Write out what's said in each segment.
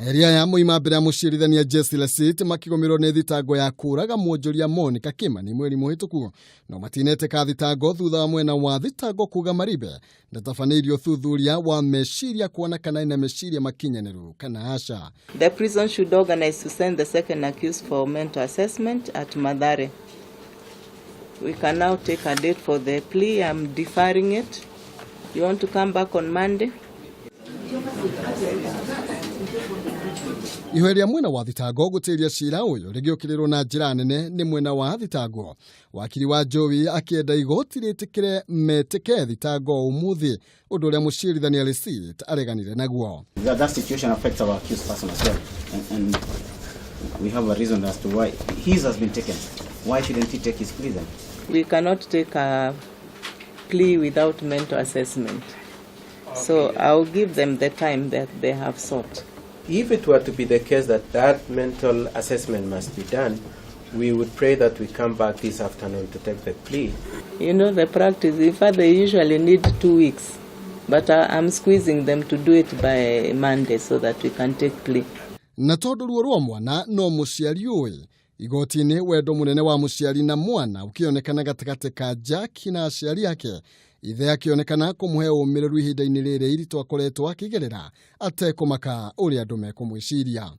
Eri aya moima mbere ya mũciarithania Jesse Lasit makĩgũmĩrwo nĩ thitango ya kũraga mwonjoria Monica Kimani mweri mũhĩtũku, no matinetĩka thitango thutha wa mwena wa thitango kuga Maribe ndatabanĩirie ũthuthuria wa meciria kuona kana ena meciria makinyanĩru kana aca. The prison should organize to send the second accused for mental assessment at Mathare. We can now take a date for the plea. I'm deferring it. You want to come back on Monday? Ihoya rĩa mwena wa thitango gũtĩria cira ũyũ rĩgĩũkĩrĩrwo na njĩra nene nĩ mwena wa thitango. Wakiri wa Jowi akĩenda igoti rĩtĩkĩre metĩke thitango ũmũthĩ, ũndũ ũrĩa mũciirithania Lesiit areganire naguo. That situation affects our accused person as well, and we have a reason as to why his has been taken. Why shouldn't he take his plea then? We cannot take a plea without mental assessment. So I'll give them the time that they have sought. If it were to be the case that that mental assessment must be done, we would pray that we come back this afternoon to take the plea. You know the practice, in fact they usually need 2 weeks, but I'm squeezing them to do it by Monday so that we can take plea. Na tondu ruo rwa mwana no muciari ũĩ, igoti-inĩ wendo mũnene wa mũciari na mwana ũkĩonekana gatagatĩ ka Jack na aciari ake, ithe akĩonekana kũmũhe ũmĩrĩru ihinda-inĩ rĩrĩ iritũ akoretwo akĩgerera atekũmaka ũrĩa andũ mekũmwĩciria.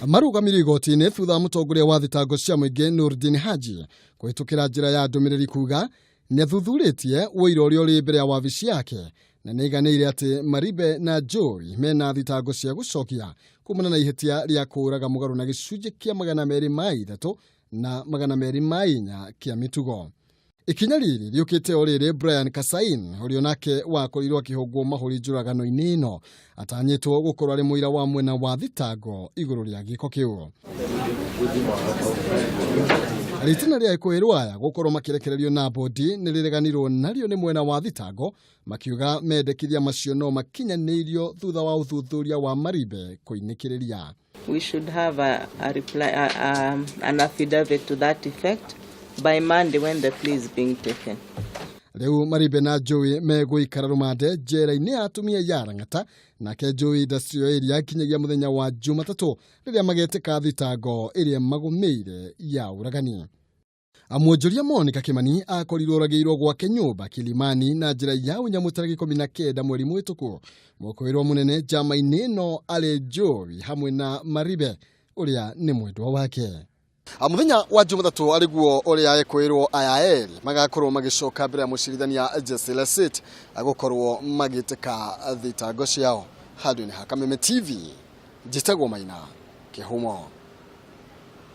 Marũgamire igoti-inĩ thutha wa mũtongoria wa thitango cia mũingĩ Nurdin Haji kũhĩtũkĩra njĩra ya ndũmĩrĩri kuga nĩathuthurĩtie ũira ũrĩa ũrĩ mbere ya wabici yake na nĩaiganĩire atĩ Maribe na Joy mena thitango cia gũcokia kumana na ihĩtia rĩa kũũraga mũgarũ na gĩcunjĩ kĩa 203 na 204 kĩa mĩtugo. Ikinya rĩrĩ rĩũkĩte o rĩrĩ Brian Kasain ũrĩa onake wakorirwo akĩhũngwo mahũri njũragano-inĩ ĩno atanyĩtwo gũkorwo arĩ mũira wa mwena wa thitango igũrũ rĩa gĩko kĩu. Rĩtina rĩa ekũĩrwo aya gũkorwo makĩrekererio na bodi nĩ rĩreganirwo narĩo nĩ mwena wa thitango makiuga mendekithia macio no makinyanĩirio thutha wa ũthuthuria wa Maribe kũinĩkĩrĩria. We should have a reply, an affidavit to that effect by Monday when the plea is being taken. Rĩu Maribe na Joey megũikara rũmande njera-inĩ ya atumia ya Lang'ata, nake Joey Industrial Area kinyagia mũthenya wa Jumatatũ rĩrĩa magetĩka thitango ĩrĩa magũmĩire ya ũragani. Mwonjoria Monica Kimani akorirwo oragĩirwo gwake nyũmba Kilimani na njĩra ya ũnyamũ tarĩki 19 mweri mũhĩtũku. Mũkũĩrwo mũnene njama-inĩ ĩno arĩ Joey hamwe na Maribe ũrĩa nĩ mwendwa wake. Mũthenya wa Jumatatũ arĩguo ũrĩa ekwĩrwo aya erĩ magakorwo magĩcoka mbere ya mũcirithania Jesse Lasit agũkorwo magĩtĩka thitango ciao. Handũ-inĩ ha Kameme TV, njĩtagwo Maina Kĩhumo.